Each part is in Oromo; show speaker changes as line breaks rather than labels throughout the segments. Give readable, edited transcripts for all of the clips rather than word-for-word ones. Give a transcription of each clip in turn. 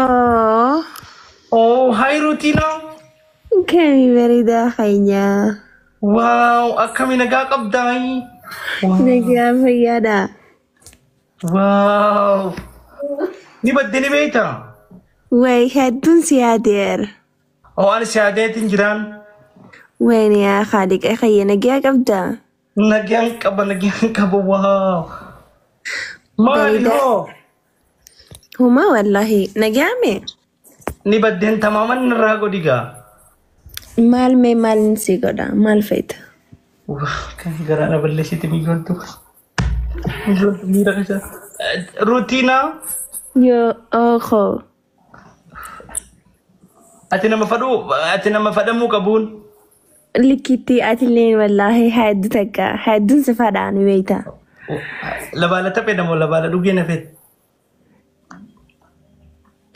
Oh,
Oh, hi Rutina.
Kami bareedaa keenya.
Wow, akkami nagaa qabdaayi? Wow.
Nagaa fayyaadha.
Wow. Ni badde ni beektaa?
Way hedduun si yaadeera.
Oh, ani si yaadeetiin jiraan.
Wayni yaa Khaaliqa kiyya nagaa qabdaa?
Nagaan qaba, nagaan qaba. Wow. Maali
Bareedaa.
hoo?
Humaa wallaahi nagaa mee?
Ni baddeen tamaaman irraa godhi gaa.
Maal mee maalin si godha? Maal feeta?
Wow, kan garaa na balleessite mijooltu. Mijooltu miira keessa. Rutina,
Yoo ookoo.
ati nama fadhuu, ati nama fadhamuu qabuun.
Likkitti atilleen wallaahi hedduu takka hedduun si fadhaan beekta.
Labaala taphee namoo labaala dhugee na feete.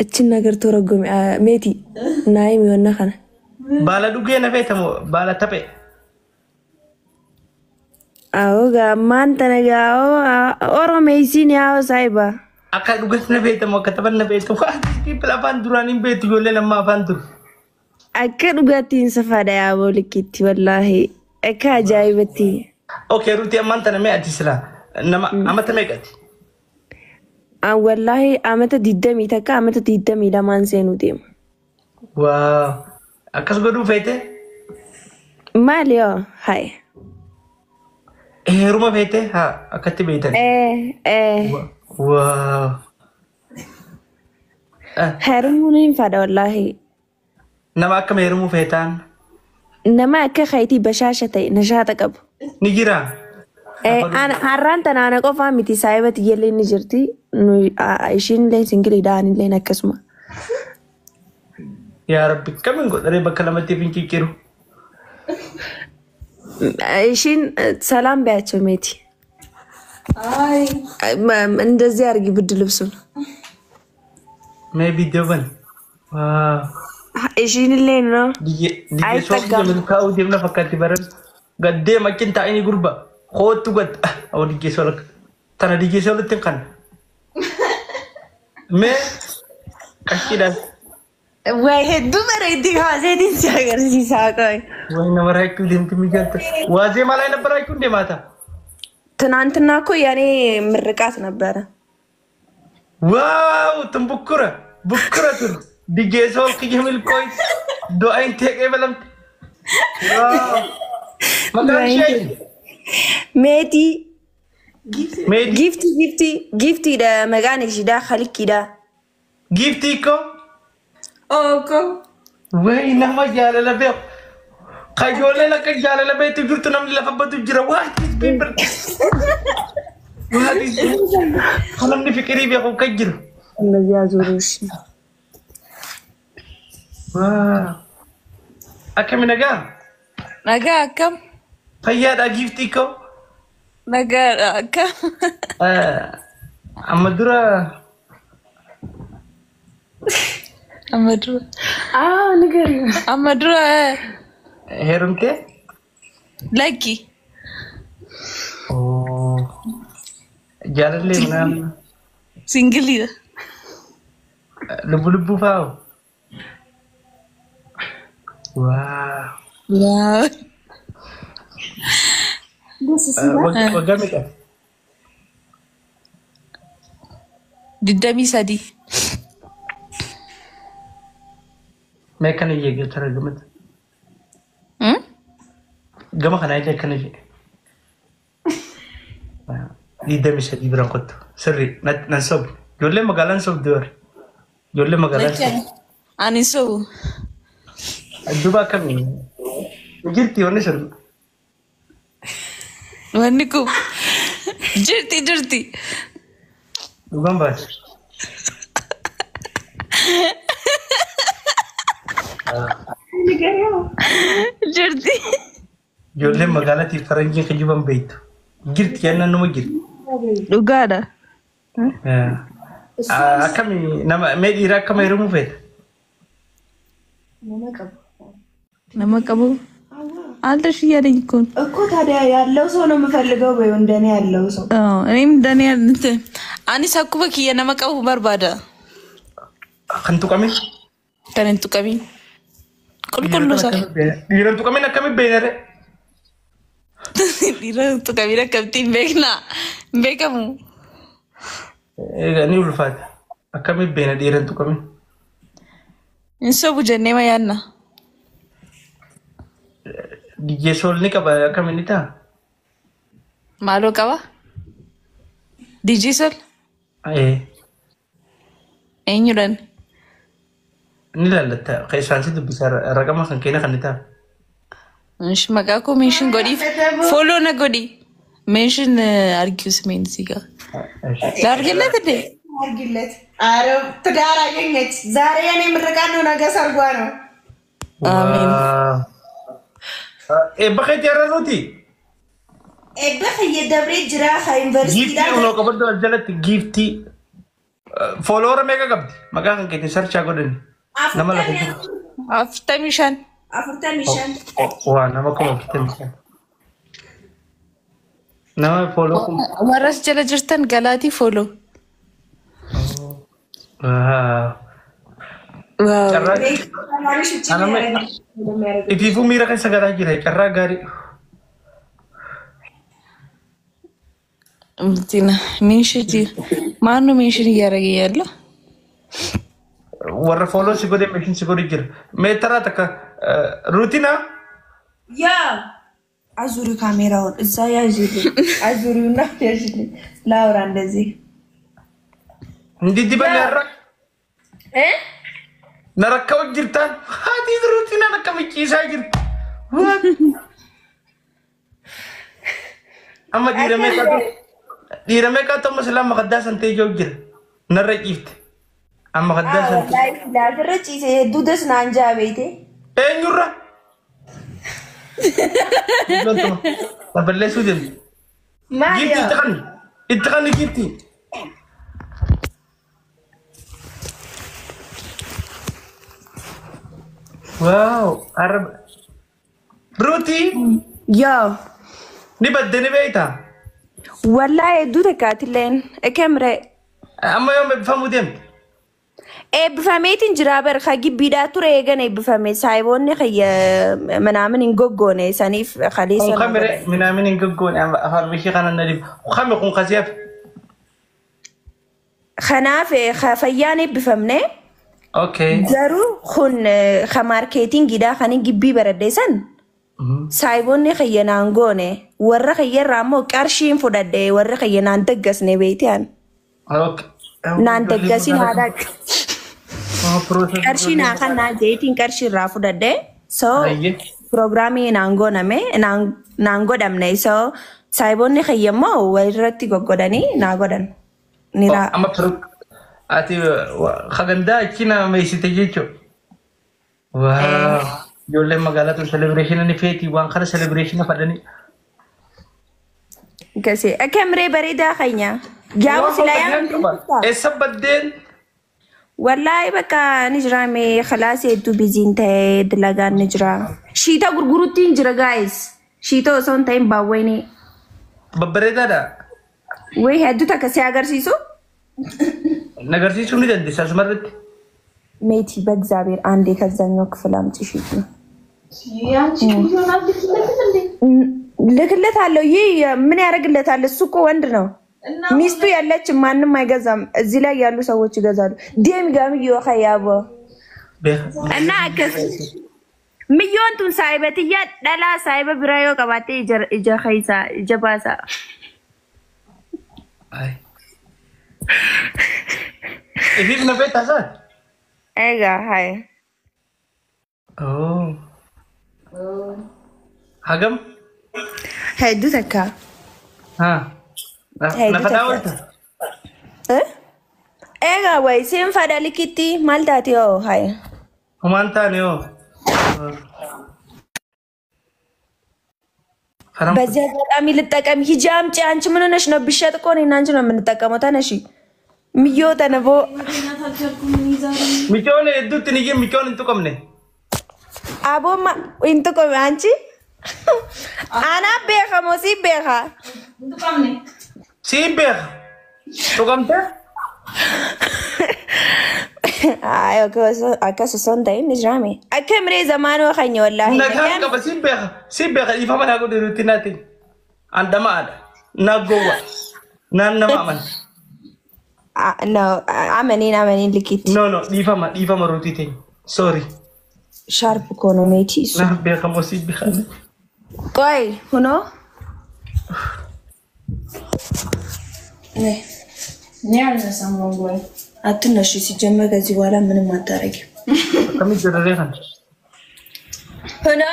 Achi nagartuu raggome meeti naayimi wanna kana.
Baala dhugee na feete moo baala taphee?
Awoo gaa maanta nagaa oromeessiin yaa'oo saayiba.
Akka dhugas na feete moo akka taphan na feete? Waan people afaan duraan hin beektu ijoolleen amma afaan dur.
Akka dhugaatiin safaadha yaaboo likkitti wallaahi akka ajaa'ibatti.
Okay, Ruti ammaan tana mee ati silaa nama amata meeqati?
Wallaahi amata 21 amata 22 seenuu deema.
Wow. Akkas godhuu feete?
Maali yoo haye.
Heeruma feete? Haa akkatti beektan.
Ee ee
Wow.
Heerumuun hin fadha wallaahi.
Nama akkam heerumuu feetaan?
Nama akka keetii bashaasha ta'e nashaata qabu.
Ni jiraa?
Har'aan tana ana qofaa miti saayiba tiyyallee ni jirti. Ishiin illee singiliidha anillee akkasuma.
Yaa Rabbi kamiin godharee bakka lamatti fincicciru?
Ishiin ሰላም በያቸው ሜቲ።
አይ
እንደዚህ አድርጊ ብርድ ልብሱን።
Mee viidiyoo bani. Wow.
Ishiin illee ነው
Diyyee
አይጠጋም።
soofii milkaa'uu deemna fakkaatti baran. Gaddee makin taa'anii gurba. Kootu gad. Awwa diyyee sola. Tana diyyee solatti hin kanna. Mee qashiidhaan.
ወይ hedduu bareeddi kaaseetiin si agarsiisaa ቆይ
Wayi nama raachuu deemti mijaanta. Waazee maalaa nama raachuun deemaata.
ትናንትና እኮ የኔ ምርቃት ነበረ።
Waaw tun bukkura. Bukkura tun. Diyyee sol kiyya milkooyi. Du'aan teeqee balamte. Waaw. Maqaan ishee
ሜቲ
Meetii.
ጊፍቲ ጊፍቲ ጊፍቲidha maqaan ishiidha kalikkiidha.
Giiftii koo.
ኦኮ
Wayi nama jaalala beeku. Kajoolleen akka jaalala beektu jirtu namni lafa batu jira. What is people? What is Kan namni fikirii beeku kan jiru.
እነዚህ አዙሮሽ
Waa. Akkami nagaa?
nagaa akkam
Fayyaadha giiftii koo.
nagaadha akkam
Amma dura
amma dura
አዎ ንገሪው።
amma dura
heerumtee?
lakki
Oh. Jaalallee manaan
singiliidha
lubbu lubbuu faa'u. Waa.
Waaw.
Waggaa meeqa?
23.
Mee akkana iyyee tara gamata. Gama kanaa illee akkana jedhe. 23 biraan kottu. Sirri nan sobu. Ijoolleen magaalaan sobdi warri. Ijoolleen magaalaan sobdi.
Ani sobu.
Duuba akkamii? Jirti wanni sun.
Wanni kun jirti jirti.
Dhugaan baate.
Jirti.
Ijoolleen magaalaatiif faranjiin kijiban beektu. Jirti jennaan numa jirti.
Dhugaadha.
Akkamii nama mee dhiira akkama heerumuu feeta?
Nama qabu. አልደርሽ እያለኝ እኮ ነው።
እኮ ታዲያ ያለው ሰው ነው የምፈልገው በይው፣ እንደኔ ያለው ሰው።
አዎ፣ እኔም እንደኔ እንትን anis akkuma kiyya nama qabu barbaada.
Kan tuqamin?
Kan hin tuqamin. Qulqulluu isaa.
Dhiira hin tuqamin akkamitti beekna?
Dhiira hin tuqamin akkamitti hin beekna? Hin beekamu.
Egaa ni ulfaata. Akkamitti beekna dhiira hin tuqamin?
Hin sobu jennee ma yaadna?
DJ Sool ni qaba akkamiin ni ta'a?
Maaloo qaba? DJ Sool?
Ee.
Eenyudhaan?
Ni laallatta. Keessaan si dubbisa raqama kan keenya kan ni ta'a.
Ishi maqaa koo mention godhiif follow na godhi. Mention አድርጊው ስሜን እዚህ ጋር ላድርግለት እንዴ?
አድርጊለት። ኧረ ትዳር አገኘች ዛሬ። የኔ ምርቃት ነው፣ ነገ ሰርጓ ነው።
አሜን።
Eebba keetii har'a nuti.
Eebba kiyya dabree jira ka
Giiftii
yuunivarsiitiidhaan.
unoo qabaddu as jalatti giiftii. Follower meeqa qabdi? Maqaa kan keetiin search godhani. Nama lafa jiru.
45.
45.
Waa nama 45,000. Nama follow kuma.
Warras jala jirtan galaatii follow.
Carraa ifiifuu miira keessa galaa jira carraa gaarii.
እንትና mention ማነው mention እያደረገ ያለው?
Warra follow si godhe mention si godhe jira. Meetaraa takka ruutina.
ያ አዙሪ ካሜራውን እዛ ያዥልኝ፣ አዙሪውና ያዥልኝ። ላውራ እንደዚህ
Diddibanne har'a.
እ
Na rakka'u jirtaan haati ruutina akka micciisaa jirti. Amma dhiira meeqaatu dhiira meeqaatu amma silaa makaddaa san ta'ee jiru jira. Narra ciifte. Amma makaddaa san ta'e.
Laafirra ciise hedduu das naan jaa beeyte.
Eenyurra? Balleessuu deemte.
Maal
Giiftii itti kanni. Itti kanni giiftii. Wow! Arraba. Ruutii
Yaa
ni badde ni beektaa?
Wallaahi hedduu takkaatilleen ekeemree.
Amma yoom eebbifamuu deemte?
Eebbifameetiin jira bar ka gibbiidhaa ture eegan eebbifame saayiboonni kiyya manaamin hin goggoone saniif
Kun
kaleessa.
kamire minaamin hin goggoone afaan bishii kana na dhibu. Kami kun kasiif.
Kanaaf fayyaan eebbifamne
Okay.
garuu kun ka maarkeetingiidhaa kan gibbii baradhe san saayiboonni kiyya naan goone warra kiyyarraa immoo qarshiin fudhadhe warra kiyya naan daggasne beeyte an.
Okay.
Naan daggasin haadha qarshii naa kan naa jeetiin qarshii irraa fudhadhe so piroogiraamii naan gooname naan godhamne so saayiboonni kiyya immoo walirratti goggodhanii naa godhan. Niraa.
Amma ati kagandaa achi na meessite jechuudha. Waaw. Ijoolleen magaalaa tun celebration ni feeti waan kana celebration fadhanii.
Akkasii. Akkamree bareedaa keenya. Gaafa silaa yaa.
Eessa baddeen?
Wallaahi bakka ni jira mee khalaasii hedduu biziin ta'ee dalagaan ni jira. Shiita gurgurutti hin jira guys. Shiita osoo hin ta'in baawweenii.
Babbareedaadha.
Wayii hedduu takka si agarsiisu.
Agarsiisuu ni dandeessa asumarratti.
ሜቲ በእግዚአብሔር አንዴ ከዛኛው ክፍል አምጪ ሺቱ ልክለት አለው። ይህ ምን ያደርግለታል? እሱ እኮ ወንድ ነው። ሚስቱ ያለች ማንም አይገዛም። እዚህ ላይ ያሉ ሰዎች ይገዛሉ። ዴም ጋም ያቦ እና miyyoon tun saayibatiyya dhalaa saayiba biraa yoo qabaatte ija keessa ija baasa.
Ifiif na beektaa isaa?
Egaa haye.
Hagam?
Hedduu takka.
Na fadaa oolta?
Egaa wayi siin fada likitti maal taate hoo haye.
Homaan taane hoo.
በዚህ አጋጣሚ ልጠቀም። ሂጂ አምጪ። አንቺ ምን ሆነሽ ነው? ብሸጥ እኮ እኔና አንቺ ነው የምንጠቀመው። ተነሺ ምዮ ተነቦ
Micoon hedduutti ni jee micoon hin tuqamne.
አቦማ hin tuqame አንቺ አና beeka moo si beeka?
Siin beeka. Tuqamte?
Ay, akkas osoo hin ta'in ni jiraame. Akka miree zamaanoo keenya wallaahi.
Nagaan qaba siin beeka siin beeka dhiifama naa godhe ruutii naa ta'e. An dhama'aadha. Naa gowwa. Naan nama amana.
No, amaniin amaniin likitti.
No no dhiifama dhiifama ruutii ta'e. Sorry.
Sharp konomeetii isu.
Naa beeka moo siin beeka.
Qoy, hunoo. አትነሺ። ሲጀመር ከዚህ በኋላ ምንም አታረጊም።
Akkamitti jararee kana?
ሁኖ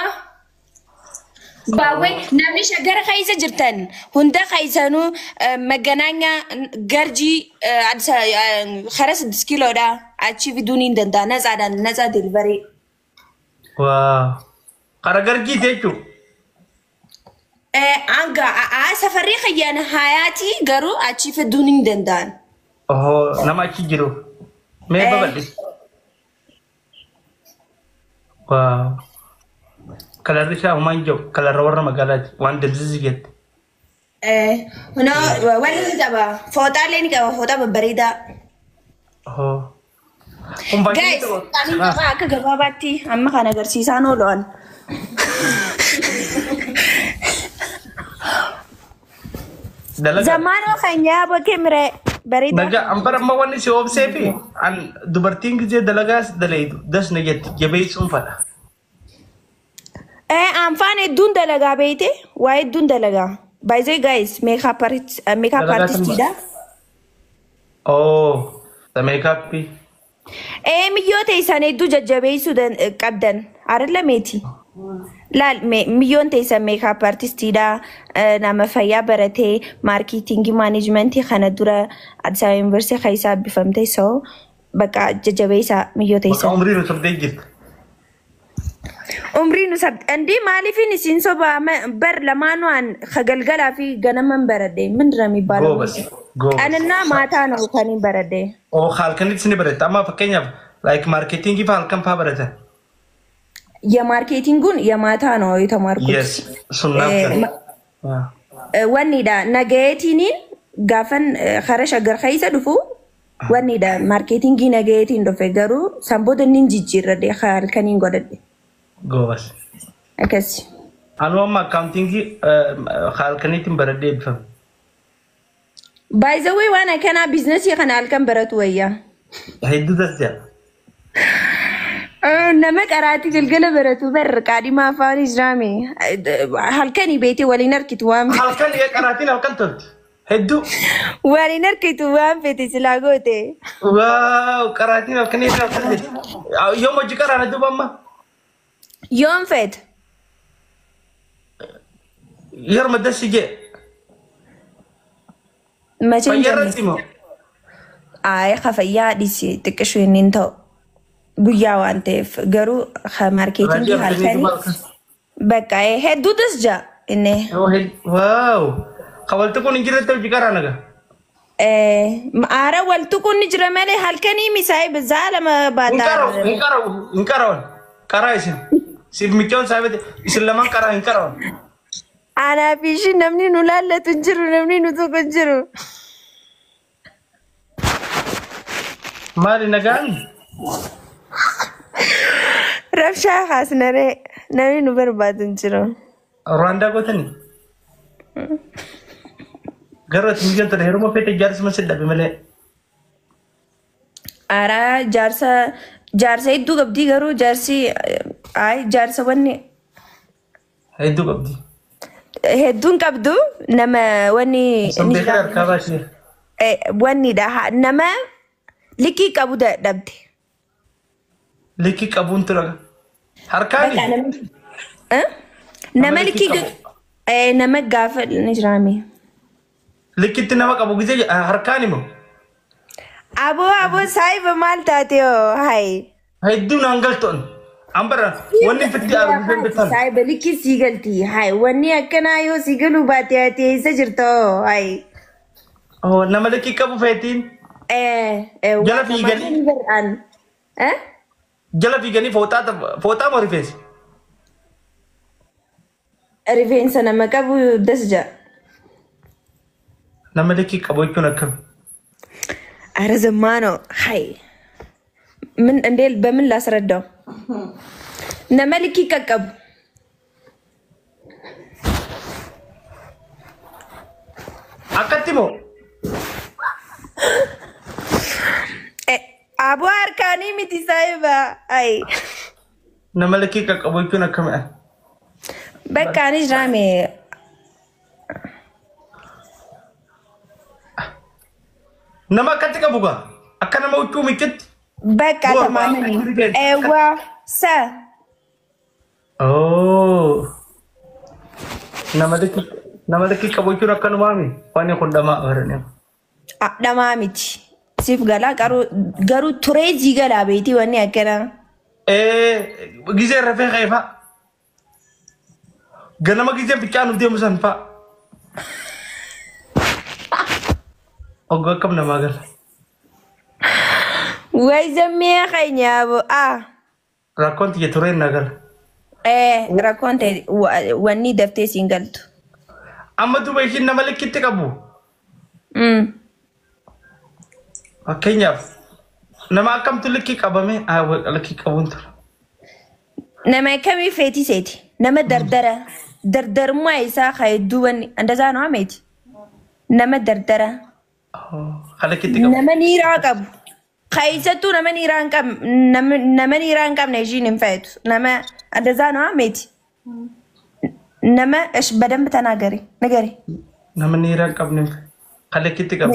ባዌ namni shagara keessa jirtan hunda keessanuu maganaanya garjii kara 6 kiiloodha achi fiduun hin danda'a natsaadhaan natsaa delivery.
Waa. Kara garjii jechuun.
Hanga safarri kiyyaan hayaatii garuu achi fiduun hin danda'an.
Ohoo nama achi jiru. Mee babal'is. Waa. Kalarri isaa homaa hin jiru. Kalarra warra magaalaati. Waan dabsiisi jette.
Hunoo wanni ni qaba. Fooxaallee ni qaba. Fooxaa babbareedaa.
Ohoo. Kun baay'ee
Guys, ani qaba akka gabaabaatti amma kan agarsiisaan oolu'an.
Dalagaa.
Zamaanoo keenya bakkee miree bareedaa.
Nagaa an bara amma wanni si oobsee fi an dubartiin gisee dalagaas dalaydu das na jetti jabeessuun fadha.
Anfaan hedduun dalagaa beeyte waa hedduun dalagaa. By the way guys, makeup artist makeup
Dalagaa
artistiidha.
Oh, the makeup.
Miyyoo teessan hedduu jajjabeessuu qabdan arilla meeti. Laal miyyoon teessan makeup artistiidha. Nama fayyaa baratee marketingii managementii kana dura Addis Ababa Yuunivarsiitii keessaa eebbifamte so bakka jajjabeessaa miyyoo
Bakka
teessan.
umrii nu sobdee jirti.
Umrii nu sab indii maaliifin isin soba bar lamaanuu an galgalaa fi ganaman baradhe ምንድን ነው የሚባለው?
Goobas. Goobas.
ቀንና ማታ ነው ከኔ baradhe.
Oh, halkanitti ni barata. Amma fakkeenyaaf like marketingii fa halkan faa baratan.
የማርኬቲንጉን የማታ ነው የተማርኩት።
Yes, sunnaaf kana.
Wannidha nagayeetiiniin gaafan kara shaggar keessa dhufu wannidha marketingii nagayeetiin dhufe garuu san booda nin jijjiirradhe halkaniin godhadhe
Goobas.
akkasi.
Anu amma accountingii halkaniitiin baradhee eebbifame.
By the way waan akkanaa biizinasii kana halkan baratu wayyaa.
Hedduu das jedha.
Nama qaraatii galgala baratu bar qaadhima afaan Islaami halkanii beetee waliin harkitu waan
Halkan qaraatiin halkan tolti. Hedduu.
waliin harkitu waan fete silaa goote.
Waaw qaraatiin halkanii halkan tolti. Yoom hojii qaraana duuba amma?
Yoom feete?
Yeroo dassi jee.
Macheen
Fayyaa
jenne.
irratti moo?
Ay fayyaa dhiisi xiqqishu inni hin ta'u guyyaa waan ta'eef garuu marketingii halkanii bakka hedduu das jaa inni.
Waaw. Kawalti kun hin jirretti hojii qaraana gaa.
Aara waltu kun ni jira malee halkanii misaa'ee bizaa lama
Hin
baataa.
qara'u hin qara'u hin qara'u. Qaraa isin. Siif michoon saayibate isin lamaan qaraa hin qara'u.
Anaa fi ishiin namni nu laallatu hin jiru namni nu tuqu hin jiru.
Maali nagaan?
Rabshaa haasnaree namni nu barbaadu hin jiru.
Ruwaandaa gootanii? Garuu ati mijoon tole heeruma feete jaarsuma si dhabe malee.
Aaraa jaarsa jaarsa hedduu qabdii garuu jaarsi ay jaarsa wanni
Hedduu qabdi.
hedduun qabdu nama wanni
Osoo beekaa harkaa baasee.
wannidha nama likii qabu dhabde.
Likii qabuun tura. Harkaani?
Nama likii nama gaafa ni jiraame.
Likitti nama qabu gisee harkaani moo?
Aboo aboo saayiba maal taate hoo hayi.
Hedduu naan galtoon. An bara wanni fitti aaru gisee bitan.
Saayiba likii sii galti hayi wanni akkanaa yoo sii galuu baate ati eessa jirta hoo hayi.
Oh, nama likii qabu feetiin. Jala fiiganii. Jala fiiganii fooxaa fooxaa moo rifeensa?
Rifeensa nama qabu das ja'a.
Nama likii qabu jechuun akkami?
Ara zammaanoo hayi. ምን እንዴ በምን ላስረዳው? Nama likkii qaqqabu.
Akkatti moo?
Aboo harkaanii miti saayiba. Ay.
Nama likkii qaqqabu jechuun akkamidha?
Bakka ani jiraame.
Nama akkatti qabu gaa? Akka nama huccuu miiccutti?
Bakka tamaamani. Eewwa sa.
Oh. Nama likkii qabu jechuun akkanumaami? Waan kun dhamaa baranii.
Dhamaa miti. Siif galaa garuu turee sii galaa beetii wanni akkanaa.
Gizee rafee ka'e fa'a. Ganama gizee biccaanuuf deemu san fa'a. Oggaa akkam namaa gala.
Way zammee keenyaa ah.
Rakkoon tiyya tureen naa gala.
Rakkoon ta'e wanni daftee siin galtu.
Amma duuba ishiin nama likkitti qabu. Fakkeenyaaf nama akkamtu likkii qabame likkii qabuun tura.
Nama akkamii feeti seeti? Nama dardara. Dardarummaa isaa hedduu wanni andazaa noo ameeti. Nama dardara. Nama niiraa qabu. Keessattuu nama niiraa hin qabne nama niiraa hin qabne ishiin hin feetu. Nama andazaa noo ameeti. Nama በደንብ ተናገሪ ንገሪ።
Nama niiraa hin qabne kan likkitti qabu.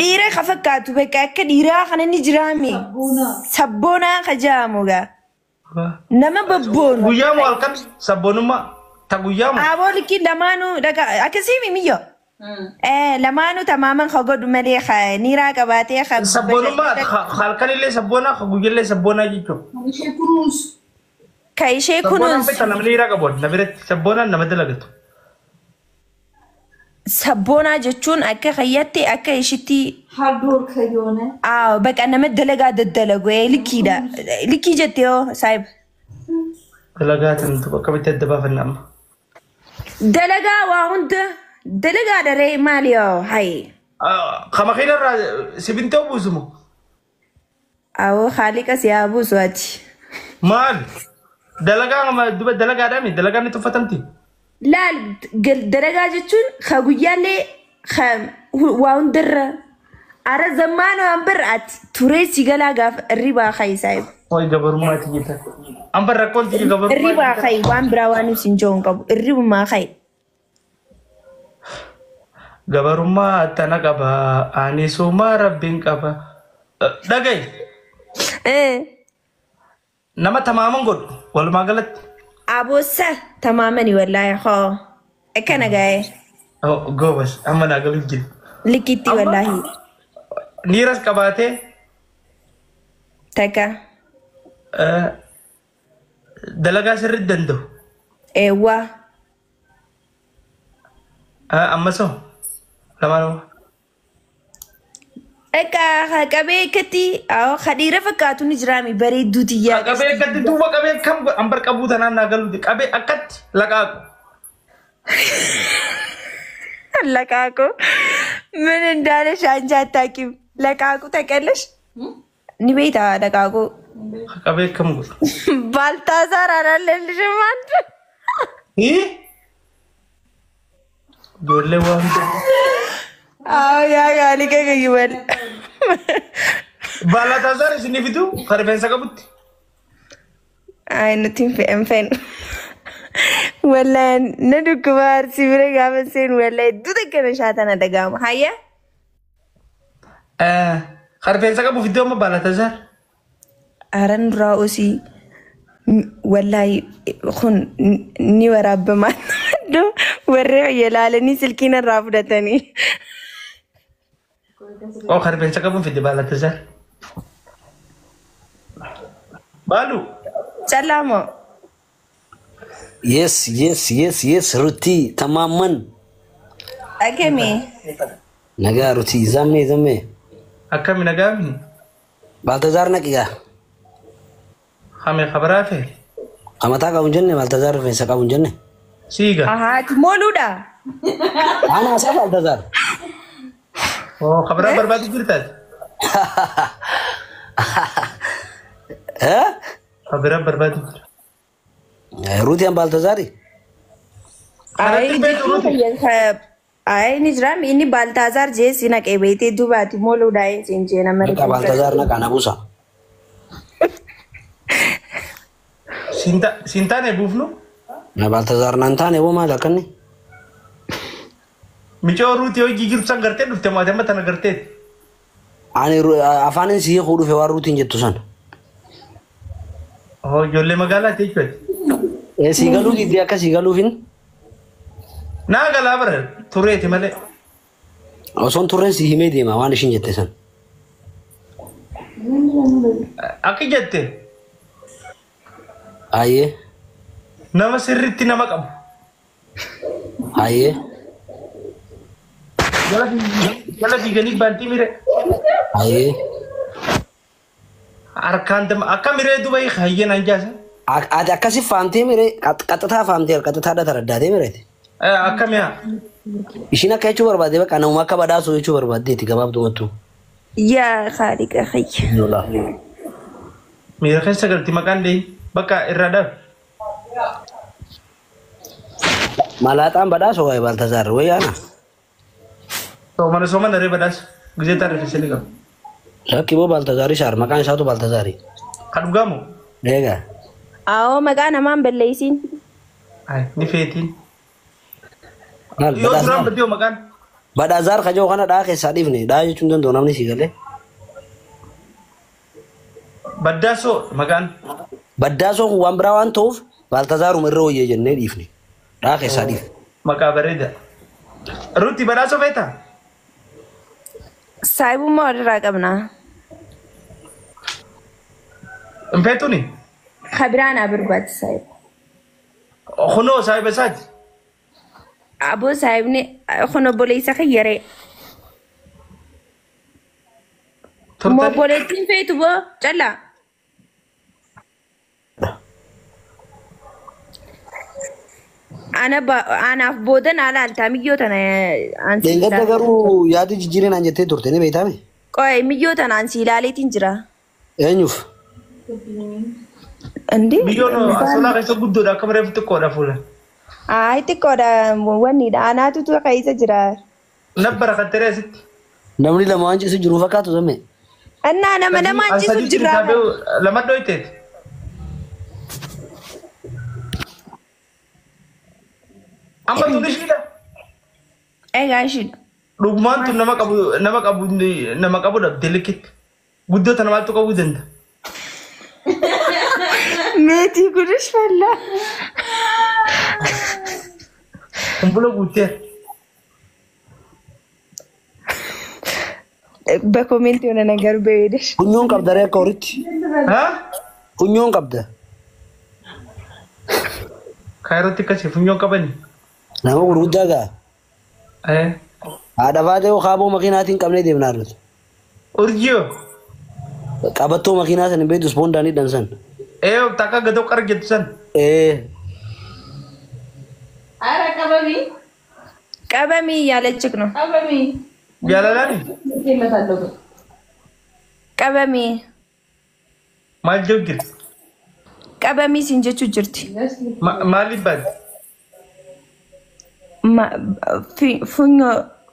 Dhiira ka fakkaatu bakka akka dhiiraa kana ni jiraame. Sabboonaa ka jedhamu gaa. Nama babboonu.
Guyyaa moo halkan sabboonummaa ta guyyaa moo?
Aboo likkii lamaanuu akkasii mimiyyoo. Lamaanuu tamaaman ka godhu malee ka niiraa qabaatee ka.
Sabboonummaa halkanillee sabboonaa ka guyyaallee sabboonaa jechuudha.
Ka ishee
Sabboonaan
kunuunsu.
beektaa nama niiraa qabu na biratti sabboonaan nama dalagatu.
Sabboonaa jechuun akka kayyaatti akka ishitti. Bakka nama dalagaa daddalagu likkiidha. Likkii jettee hoo saayiba.
Dalagaa tantu akkamitti adda baafanna amma?
Dalagaa waa hunda dalagaa daree maali yoo hayi.
Ka makiina irraa sibintoo buusu moo?
Awoo haaliqa si haa buusu ati.
Maal? Dalagaa duba dalagaadhaami dalagaan ni tuffatamti.
Laal dalagaa jechuun ka guyyaallee ka waa hundarra ara zammaana waan birra ati turee si galaa gaafa irribaa kayi saayiba.
Wayi gabarummaati jetta. Amma rakkoon tiyya gabarummaa.
Irribaa kayi waan biraa waan ibsin jiru hin qabu irribumaa kayi.
Gabarummaa tana qaba ani sumaa rabbiin qaba. Dhagayi. Nama tamaaman godhu walumaa galatti.
Aboossa tamaamani wallaahi hoo akkana gaa'e.
Goobas amma naa galuuf jira.
Likkitti wallaahi.
Niiras qabaatee.
Takka.
Dalagaa sirriitti danda'u.
Eewwa.
Ammas hoo lamaanuma.
Akka qabee akkatti dhiira fakkaatu ni jiraami bareedduu tiyyaa.
Qabee akkatti duuba qabee kam ambar qabuu tanaan naa galuuti qabee akkatti laqaaqu.
ለቃቁ ምን እንዳለሽ አንቺ አታውቂም። ለቃቁ ታውቂያለሽ? ኒቤታ ለቃቁ
Qabee akkam godhu?
ባልታዛር አላለልሽም አንተ።
Ijoollee waan
አዎ ያ ጋሊቀ ይበል
Baalatazaar isinii fidu kan rifeensa qabutti.
Ay nuti hin feenu. Wallahi na dhukkuba arsii bira gaafa seenu wallahi hedduu takka na shaatana dhaga'ama. Hayya.
Kan rifeensa qabu fidee amma Baalatazaar.
Aran duraa osii wallahi kun ni waraabama. Warri yalaalanii silkiin irraa fudhatanii.
Oo kan rifeensa qabu fide Baalatazaar. Baalu.
Callaamoo.
Yes, yes, yes, yes, Ruti, tamaman.
Akkami?
Nagaa Ruti, zammee zammee.
Akkami nagaami?
Baltazaar naqigaa.
Hame khabaraa fee?
Amataa qabu hin jenne Baltazaar rifeensa qabu hin jenne.
Siiga.
Ahaa, ati mooluudha.
Ana isaa Baltazaar.
Oo khabaraa barbaadu jirtaati? Kabira barbaadu jira.
Ruuti an Baaltazaari?
Kanatti beektu Ruuti.
Ay ni jira inni Baaltaazaar jee si naqee beektee dubaati mooluudhaan siin jee nama
Maqaa Baaltazaar naqaa na buusa.
Siin taane buufnu?
Na Baaltazaar naan taane boo maal akkanni?
Micoo Ruuti hojii jirtu san gartee dhufte maati amma tana garteeti.
Ani afaanin si hiikuu dhufe waan Ruutiin jettu sana.
Oh, ijoollee magaalaati jechuudha.
Sii galuu diddee akka sii galuufin
Naa galaa bara tureeti malee.
osoon turreen si himee deema waan ishiin jette san.
Akka jette
Ayyee
nama sirriitti nama qabu.
Ayyee
Jala fiiganii baantii mire.
Ayyee.
Harkaan dama akka miree duba hayyeen anjaasa.
Ati akkasi faamtee miree qaxxataa faamtee qaxxataadha taraddaatee mireeti.
Akka mi'a.
Ishiin akka jechuu barbaadde bakka namuma akka badhaasuu jechuu barbaaddeeti gabaabdumattuu.
Yaa Khaaliqa khayya.
Miira keessa galti maqaan deeyi bakka irraa dhaabe.
Malaaxaan badhaasoo waa'ee Baaltazaar wayyaana.
Soomana soomana ree badhaasa gizee taarifisee ni qaba.
Lakki boo Baaltazaarii shaar maqaan isaatu Baaltazaarii.
Kan dhugaamu?
Eegaa.
Awoo maqaa namaan balleeysiin.
Ni feetiin.
Maal
Yoo duraan
badhaazaar?
baddee maqaan.
Badhaazaar kajoo kana dhaa keessaa dhiifne dhaa jechuun danda'u namni si galee.
Baddaasoo maqaan.
Baddaasoo kun waan biraa waan ta'uuf Baaltazaaruma irra wayya jennee dhiifne. Dhaa keessaa dhiifne.
Maqaa bareeda. Ruuti badhaasoo feetaa?
Saayibummaa walirraa qabna.
Hin feetuni?
Kabiraa naa barbaadi saayiba.
Kunoo saayiba isaati.
Aboo saayibni kun obboleessa kiyyaree.
Turtanii.
Obboleettiin feetu boo callaa. Anaaf booda naa laaltaa miyyoo tana aan si
Leengadda
ilaalee.
garuu yaada jijjiireen aan jettee turte ni beektaame?
Qo'ee miyyoo tana aan si ilaaleetiin jira.
Eenyuuf?
Indi?
Biyyoon asolaa keessa guddoodha akka reefu xiqqoodha fuula.
Ay xiqqoodha wannidha anaatutu keessa jira.
Nabbara kan ta'e asitti.
Namni lama waan ciisu jiru fakkaatu zamme.
Annaa nama namaan ciisu jira.
Lama dhoyteeti. Amma tun ishiidha.
Egaa ishiidha.
Dhugumaan tun nama qabu nama qabu nama qabu dhabde likkitti. Guddoo tana maaltu qabuu danda'a?
Meetii kunis fallaa.
Kumbula guutteera.
በኮሜንት የሆነ ነገር በሄደሽ
Funyoon qabda ree akka horiitti.
Haa?
Funyoon qabda.
Kaayirootti akkasii funyoon qabani.
Nama gurguddaa gaa. Haadha baatee kaaboo makiinaatiin qabnee deemnaa jirtu.
Urjiyoo.
Qabattoo makiinaa sana hin beektu ispoondaan hidhan san.
Ee takka gadoo qara jettu san.
Ee
Ara qabami.
ቀበሚ እያለችክ ነው።
Qabami.
Jaalalaani.
Kennatallo.
ቀበሚ
Maal jiru jirti?
ቀበሚ ሲንጀቹ ጅርቲ
Maaliif baate?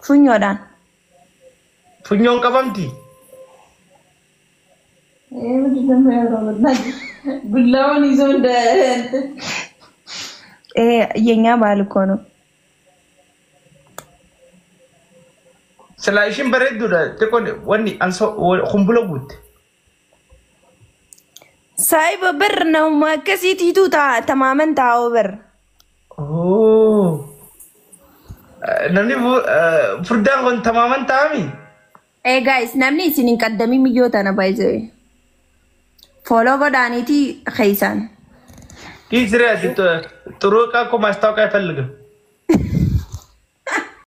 ፉኞዳን
Funyoon qabamti?
ዱላውን ይዞ እንደ እንትን
የኛ ባህል እኮ ነው።
Silaa ishiin bareedduudha. Xiqqoon wanni ansoo kumbula guutte.
ሳይበ ብር ነው ከሲቲቱ ተማመን ታው ብር
Namni furdaan kun tamaaman ta'ami?
ኤ ጋይስ namni isin hin qaddamin miyyoo tana baay'ee ፎሎ godhaaniiti keeysan
Dhiisiree ati ጥሩ ዕቃ እኮ ማስታወቂያ አይፈልግም።